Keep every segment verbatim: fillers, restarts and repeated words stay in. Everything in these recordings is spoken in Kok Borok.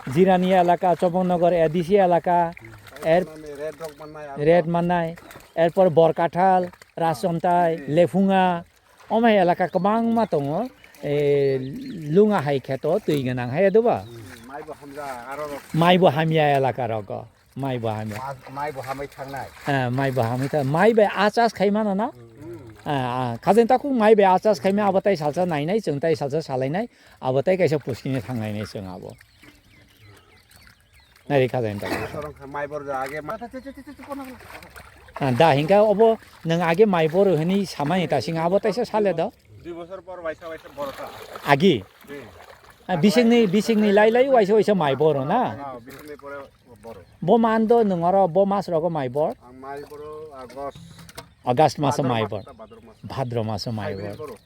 Jirani elaka, Chobongnagar A D C elaka, er, red mannai, erpor Borkathal, Rajchontai, Lephunga, omo hai elaka kwbangma tongo. E, Lunga hai kheto twi gwnang hai doba? Mai bo hamya elaka rogo. Mai bo hamya. Mai bo hamwi thangnai. Mai bo hamwi thangnai. Mai bai achas khai mano na? Khajeng takhuk mai bai achas khai ma, abo tai salsa nainai, chwng tai salsa salainai, abo tai kaisa puskini thangnainai chwng abo. Nari khajeng takhuk. Mai bor age. Da hingka obo nwng age mai bor hwnwi samani ta sing abo taisa sale do. Dui bosor por waisa waisa bor ta. Agi. Bisingni, bisingni lai lai waisa waisa mai bor na? Bisingni pore. Bo man do nwng oro bo mas rogo mai bor? Ang mai boro August. August maso mai bor. Bhadra maso mai bor.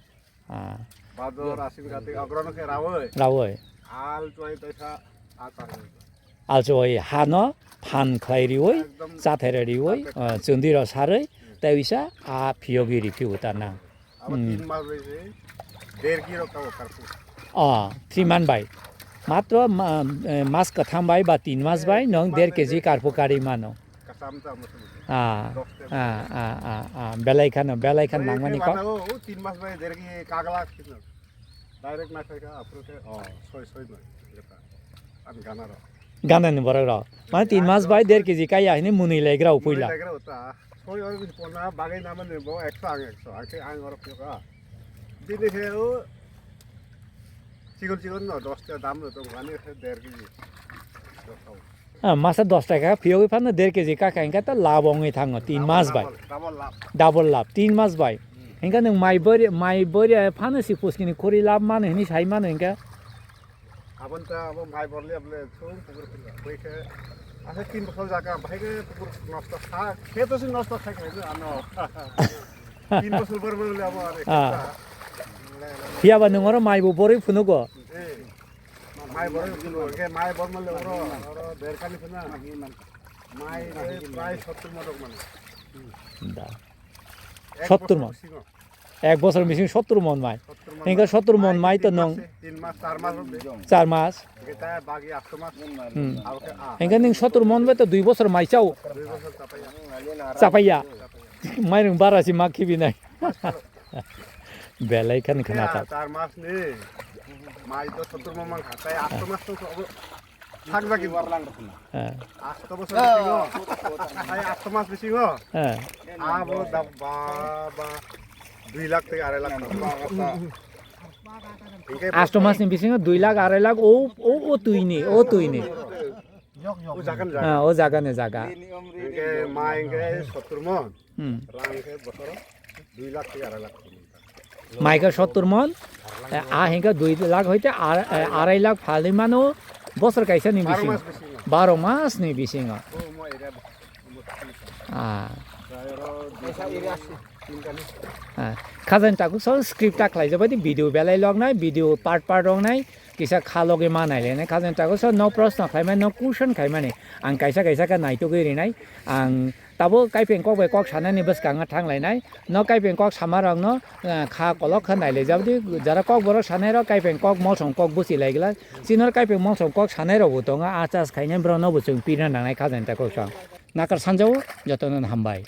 Bhadra, Aswin, Kartik, Agrono khe rawoi. Rawoi. Al choi toisa a chari. Al choi hano phan khlai riwoi, chathai riwoi, chundiro saroi, tei wisa a phiyogi riphi uta nang. Abo tin mas bai se der kilo kabo karphu. Oh, three month bai. Matro ma-, eh, mas katham bai ba tin mas bai nwng der kg karphu kari mano. Kasam ta mas. Ah, ah, ah, ah, ah. Belai khano, belai khan nangmani kok. Tin mas bai der kg kagla khino. Direct na khai ka apro ke, oh, soi soi noi. An gana ro. Gana ni borok ro. Mane tin mas bai der kg kaya hini muni legra upuila. Soi oro pona bagai nama ni bo ekso ang ekso. Ang khe ang oro pyo ka. Bini khe o chigon chigon no dos ta dam no tong ani khe der kg. Ah, masa dos taka phiyogwi phano der kg kaka hingka ta lab wngwi thango tin mas bai. Double lab. Double lab tin mas bai. Hingka nwng mai bori, mai bori phano si puskini khuri lab mano hini sai mano hingka. Aboni ta abo mai borli able sung pukur khulya. Bai khe asa tin bosor jaka bai khe pukur nosto kha, khe to si nosto khai khai ano. Tin bosor bor bor le abo are. Ah. Phiya ba nwng oro mai bo borwi phunugo. Eh. Mai bor phunu, ke mai bor male oro, oro der kali phuna. Mai prai sottur mon rok mano. Da. Sottur mon. Ek bosor bising sottur mon mai. Hingke sottur mon mai to nong. Tin mas, char mas. Char mas. Hingke ta bagi asto mas. Hmm. Hingke ning sottur mon bai to dui bosor mai chao. Dui bosor chapaiya. Chapaiya. Mai rung bara si mak khibi nai. Belai khan khna ta. Char mas ni. Mai to sottur mon man kha. Tai asto mas to Thak jagi. Asto bosor bisingo. Hai asto mas bisingo. Abo da ba ba dui lakh tei arai lakh. Asto mas ni bisingo dui lakh arai lakh o o o tui ni o tui ni. O jaga ni jaga. O jaga ni jaga. Hingke mai hingke sottur mon. Hmm. Rang hingke bosoro dui lakh tei arai lakh. Maikha sottur mon, a hingkha dui lakh hoite ar-, arai lakh phalwi mano bosor kaisa ni bisingo, baro mas ni bisingo. Ah. Ah. Khajani takhuk so script ta khlaijak bai di video belai lognai, video part part wngnai, kisa kha logwi ma nailainai. Khajani takhuk so no proshno khlaimani, no question khaimani. Ang kaisa kaisa khe naitugwi rinai. Ang Tabuk kaipeng kok bai kok sanani bwskango thanglainai. No kaipeng kok samarokno, eh, kha kolok khe nailaijak di. Jara kokborok sanairok kaipeng kok molsom kok buchilaigwlak. Chinor kaipeng molsom kok sanairokbo tongo. A chas khainai borokno bo chwng pina nangnai khajani takhuk song. Nakar sanjao jotono hambai.